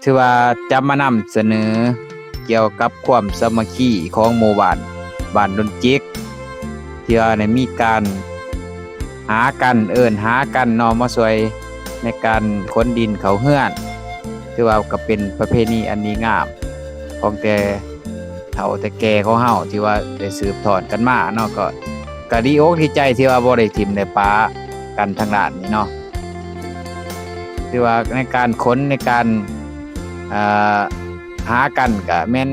ຖືວ່າຈະມານຳສະເໜີກ່ຽວກັບຄວາມສາມັກຄີຂອງໝູ່ບ້ານ ບ້ານດົນຈິກ ທີ່ວ່າໄດ້ມີການຫາກັນ ເອີ້ນຫາກັນເນາະ ມາຊ່ວຍໃນການຂົນດິນເຂົ້າເຮືອນ. ຖືວ່າກໍເປັນປະເພນີອັນດີງາມຂອງແຕ່ເຖົ້າແຕ່ແກ່ຂອງເຮົາ ທີ່ວ່າໄດ້ສືບທອດກັນມາເນາະ ກໍ ກໍດີອົກດີໃຈທີ່ວ່າບໍ່ໄດ້ຖິ້ມໄດ້ປະກັນທາງດ້ານນີ້ເນາະ. ຖືວ່າໃນການຂົນ ໃນການ ເອີ ຫາກັນ ກະແມ່ນ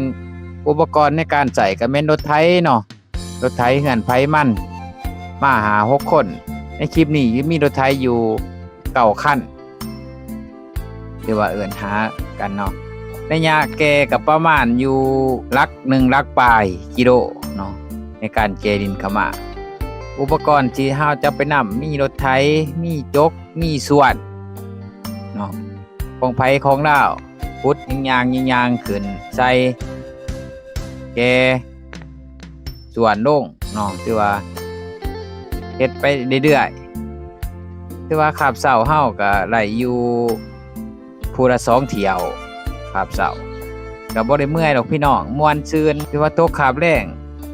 ອຸປະກອນໃນການໃຊ້ກະແມ່ນລົດໄຖເນາະ ລົດໄຖເຮືອນໃຜມັນ ມາຫ້າຫົກຄົນ. ໃນຄລິບນີ້ມີລົດໄຖຢູ່ເກົ້າຄັນ ຖືວ່າເອີ້ນຫາກັນເນາະ. ໄລຍະແກ່ກໍປະມານຢູ່ຫຼັກໜຶ່ງ ຫຼັກປາຍກິໂລເນາະ ໃນການແກ່ດິນເຂົ້າມາ. ອຸປະກອນທີ່ເຮົາຈະໄປນຳ ມີລົດໄຖ ມີຈົກ ມີສວນເນາະ ຂອງໃຜຂອງລາວ ຂຸດຍາງໆຂຶ້ນໃສ່ ແກ່ ສວນລົງເນາະ ຖືວ່າເຮັດໄປເລື້ອຍໆ. ຖືວ່າຄາບເຊົ້າເຮົາກໍໄດ້ຢູ່ຜູ້ລະສອງຖ້ຽວ ຄາບເຊົ້າກໍບໍ່ໄດ້ເມື່ອຍດອກພີ່ນ້ອງ ມ່ວນຊື່ນ. ຖືວ່າຕົກຄາບແລງ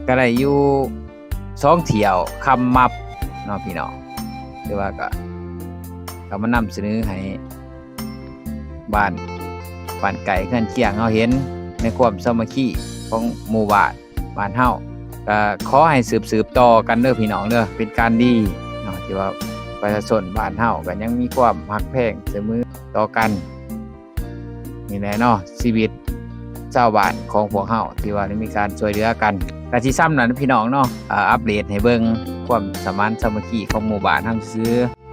ກໍໄດ້ຢູ່ສອງຖ້ຽວ ຄ່ຳມັບເນາະພີ່ນ້ອງ. ຖືວ່າກໍ ກໍມານຳສະເໜີໃຫ້ ບ້ານ ບ້ານໃກ້ເຮືອນຄຽງເຮົາເຫັນໃນຄວາມສາມັກຄີຂອງໝູ່ບ້ານ ບ້ານເຮົາ. ກໍຂໍໃຫ້ສືບໆຕໍ່ກັນເດີພີ່ນ້ອງເດີ ເປັນການດີເນາະ ທີ່ວ່າປະຊາຊົນບ້ານເຮົາກໍຍັງມີຄວາມຮັກແພງສະເໝີຕໍ່ກັນ. ນີ້ແຫຼະເນາະ ຊີວິດຊາວບ້ານຂອງພວກເຮົາ ທີ່ວ່າໄດ້ມີການຊ່ວຍເຫຼືອກັນ. ກະຊິສ່ຳນັ້ນພີ່ນ້ອງເນາະ ເອີ ອັບເດດໃຫ້ເບິ່ງຄວາມສະໝານສາມັກຄີຂອງໝູ່ບ້ານເຮົາຊື່ໆ.